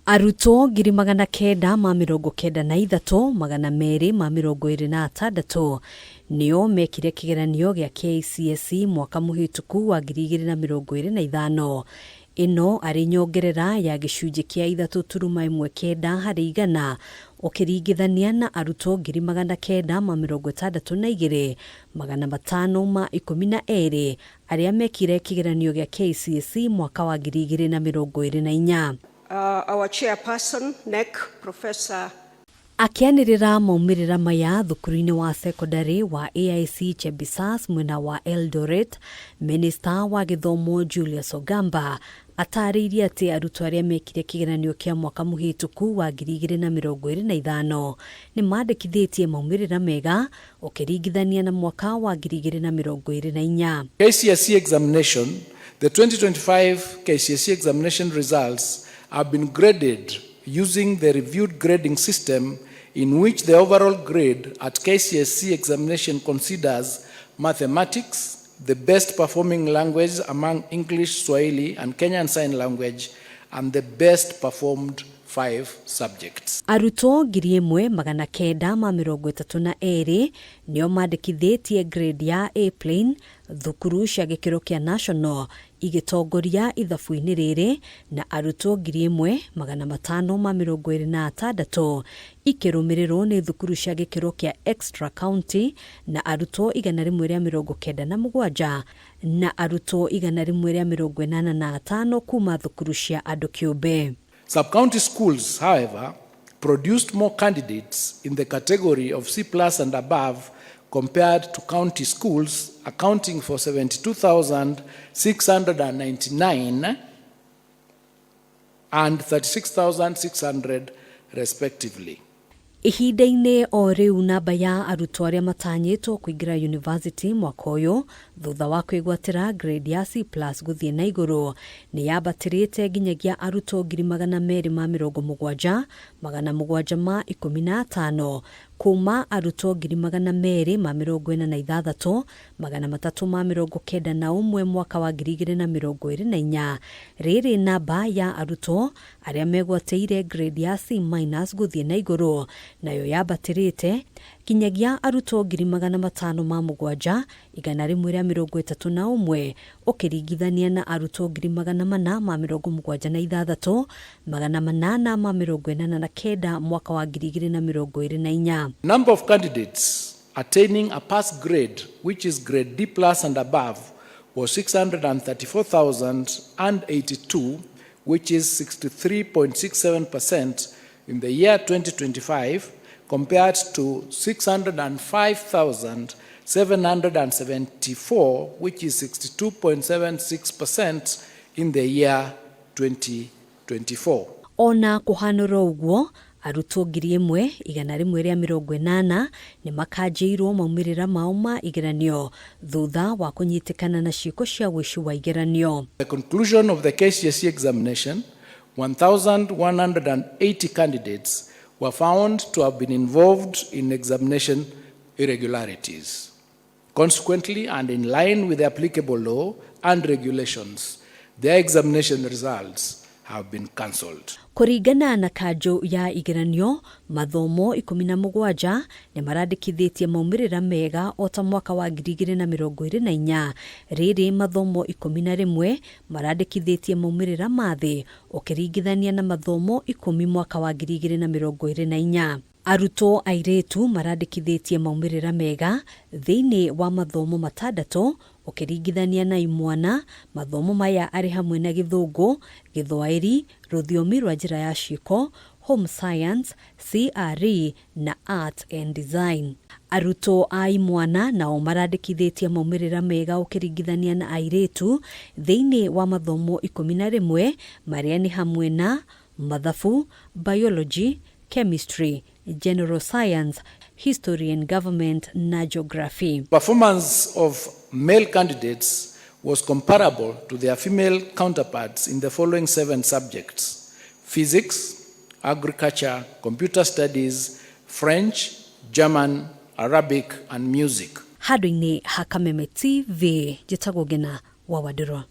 Arutwo 993,226 nĩo mekire kĩgeranio gĩa KCSE mwaka mũhĩtũku wa 2025, ĩno arĩ nyongerera ya gĩcunjĩ kĩa 3.19 harĩ igana ũkĩringithania na arutwo 962,512 arĩa mekire kĩgeranio gĩa KCSE mwaka wa 2024. Our chairperson, NEC, Professor Akĩanĩrĩra maumĩrĩra maya thukuru-inĩ wa cekondarĩ wa AIC Chebisas mwena wa Eldoret, minista wa gĩthomo Julius Ogamba atarĩirie atĩ arutwo arĩa mekire kĩgeranio kĩa mwaka mũhĩtũku wa 2025 nĩ mandĩkithĩtie maumĩrĩra mega ũkĩringithania na mwaka wa 2024. KCSE examination, the 2025 KCSE examination results have been graded using the reviewed grading system, in which the overall grade at KCSE examination considers mathematics, the best performing language among English, Swahili, and Kenyan Sign Language, and the best performed five subjects. Arutwo 1,932 nĩo mandĩkithĩtie grade ya A plain, thukuru cia gĩkĩro kĩa national igĩtongoria ithabu-inĩ rĩrĩ na arutwo 1,526, ikĩrũmĩrĩrwo nĩ thukuru cia gĩkĩro kĩa extra county na arutwo 197 na arutwo 185 kuma thukuru cia andũ kĩũmbe. Sub-county schools, however, produced more candidates in the category of C plus and above compared to county schools, accounting for 72,699 and 36,600 respectively. Ihinda-inĩ o rĩu, namba ya arutwo arĩa matanyĩtwo kũingĩra university mwaka ũyũ thutha wa kwĩgwatĩra grade ya C plus gũthiĩ na igũrũ nĩ yambatĩrĩte nginyagia arutwo 270,715 kuma arutwo 246,391 mwaka wa 2024. Rĩrĩ namba ya arutwo arĩa megwatĩire grade ya C minus gũthiĩ na igũrũ nayo yambatĩrĩte kinyagia arutwo 507,131 ũkĩringithania na arutwo 476,889 mwaka wa 2024. Number of candidates attaining a pass grade, which is grade D plus and above, was 634,082, which is 63.67% in the year 2025, compared to 605,774, which is 62.76% in the year 2024. Ona kũhanũra ũguo, arutwo 1,180 nĩ makanjĩirwo maumĩrĩra mao ma igeranio thutha wa kũnyitĩkana na ciĩko cia ũici wa igeranio. The conclusion of the KCSE examination, 1,180 candidates were found to have been involved in examination irregularities. Consequently, and in line with the applicable law and regulations, their examination results have been cancelled. Kũringana na kanjũ ya igeranio, mathomo 17 nĩ marandĩkithĩtie maumĩrĩra mega o ta mwaka wa 2024. Rĩrĩ mathomo 11 marandĩkithĩtie maumĩrĩra ma thĩ ũkĩringithania na mathomo 10 mwaka wa 2024. Arutwo airĩtu marandĩkithĩtie maumĩrĩra mega thĩinĩ wa mathomo matandatũ ũkĩringithania na imwana. Mathomo maya arĩ hamwe na Gĩthũngũ, Gĩthwaĩri, rũthiomi rwa njĩra ya ciĩko, home science, CRE na art and design. Arutwo a imwana nao marandĩkithĩtie maumĩrĩra mega ũkĩringithania na airĩtu thĩinĩ wa mathomo 11, marĩa nĩ hamwe na mathabu, biology, chemistry, general science, history and government na geography. Performance of male candidates was comparable to their female counterparts in the following seven subjects: physics, agriculture, computer studies, French, German, Arabic, and music. Handũ-inĩ ha Kameme TV, njĩtagwo Ngena wa Wandirwa.